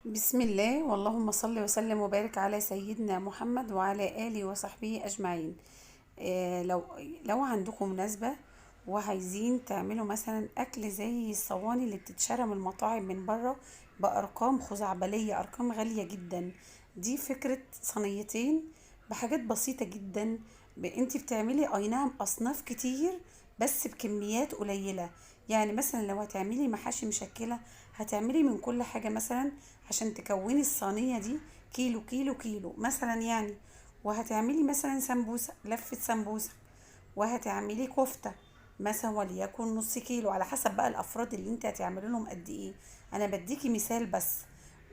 بسم الله، واللهم صل وسلم وبارك على سيدنا محمد وعلى آله وصحبه أجمعين. لو عندكم مناسبة وعايزين تعملوا مثلا أكل زي الصواني اللي بتتشرى من المطاعم من بره بأرقام خزعبلية، أرقام غالية جدا، دي فكرة صينيتين بحاجات بسيطة جدا. انتي بتعملي اي نعم أصناف كتير بس بكميات قليلة. يعني مثلا لو هتعملي محاشي مشكلة هتعملي من كل حاجة مثلا عشان تكوني الصينية دي كيلو كيلو كيلو مثلا يعني، وهتعملي مثلا سمبوسة، لفة سمبوسة، وهتعملي كفتة مثلا وليكن نص كيلو على حسب بقى الأفراد اللي انت هتعملي لهم قد ايه، أنا بديكي مثال بس.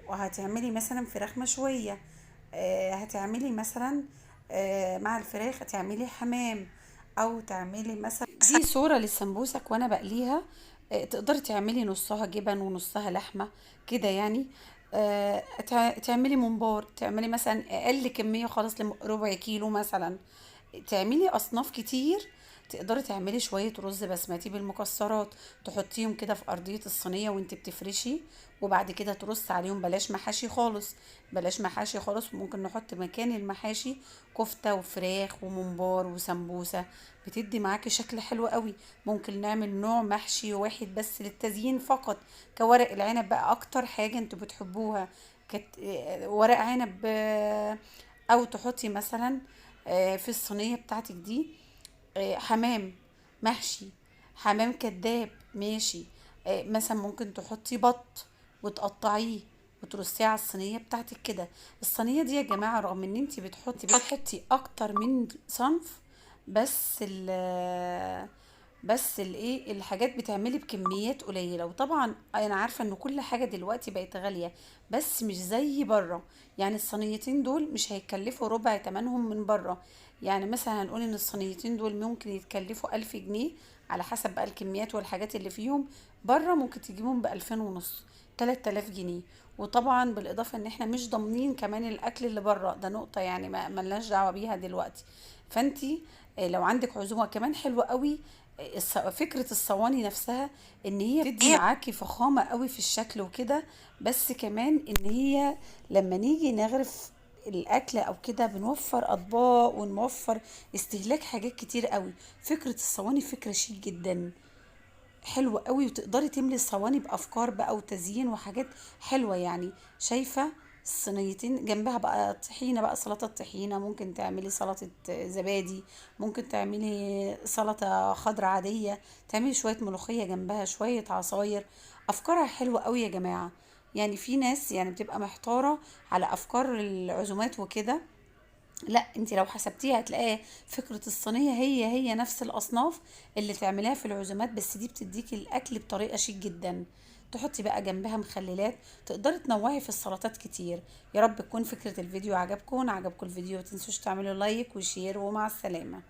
وهتعملي مثلا فراخ مشوية، هتعملي مثلا، مع الفراخ هتعملي حمام، أو تعملي مثلا دي صورة للسمبوسك وأنا بقليها. تقدري تعملي نصها جبن ونصها لحمة كده يعني. تعملي ممبار، تعملي مثلا أقل كمية خالص ربع كيلو مثلا، تعملي أصناف كتير. تقدري تعملي شوية رز بسمتي بالمكسرات، تحطيهم كده في أرضية الصينية وانت بتفرشي، وبعد كده ترص عليهم. بلاش محاشي خالص، بلاش محاشي خالص، ممكن نحط مكان المحاشي كفتة وفراخ وممبار وسمبوسة، بتدي معاكي شكل حلو قوي. ممكن نعمل نوع محشي واحد بس للتزيين فقط، كورق العنب بقى أكتر حاجة انتوا بتحبوها، ورق عنب، أو تحطي مثلا، في الصينية بتاعتك دي، حمام محشي، حمام كداب ماشي، مثلا ممكن تحطي بط وتقطعيه وترصيه على الصينية بتاعتك كده. الصينية دي يا جماعة رغم ان انتي بتحطي اكتر من صنف، بس بس الايه الحاجات بتعملي بكميات قليلة. وطبعا انا عارفة ان كل حاجة دلوقتي بقت غالية، بس مش زي بره. يعني الصينيتين دول مش هيكلفوا ربع تمنهم من بره. يعني مثلا هنقول ان الصينيتين دول ممكن يتكلفوا 1000 جنيه على حسب بقى الكميات والحاجات اللي فيهم، بره ممكن تجيبهم بألفين ونص، 3000 جنيه. وطبعا بالاضافة ان احنا مش ضامنين كمان الاكل اللي بره ده، نقطة يعني ملناش دعوة بيها دلوقتي. فانتي، لو عندك عزومة كمان حلوة قوي، فكرة الصواني نفسها ان هي بتدي معاكي فخامة قوي في الشكل وكده، بس كمان ان هي لما نيجي نغرف الاكل او كده بنوفر اطباق ونوفر استهلاك حاجات كتير قوي. فكرة الصواني فكرة شيك جدا، حلوة قوي، وتقدري تملي الصواني بافكار بقى وتزيين وحاجات حلوة. يعني شايفة الصينيتين جنبها بقى طحينة، بقى سلطة طحينة، ممكن تعملي سلطة زبادي، ممكن تعملي سلطة خضرة عادية، تعملي شوية ملوخية جنبها، شوية عصاير. أفكارها حلوة قوي يا جماعة. يعني في ناس بتبقى محتارة على أفكار العزومات وكده، لا انت لو حسبتيها هتلاقيها فكرة الصينية هي هي نفس الأصناف اللي تعمليها في العزومات، بس دي بتديكي الأكل بطريقة شيك جدا. تحطي بقى جنبها مخللات، تقدري تنوعي في السلطات كتير. يا رب تكون فكرة الفيديو عجبكم. عجبكم الفيديو ما تنسوش تعملوا like و share، ومع السلامة.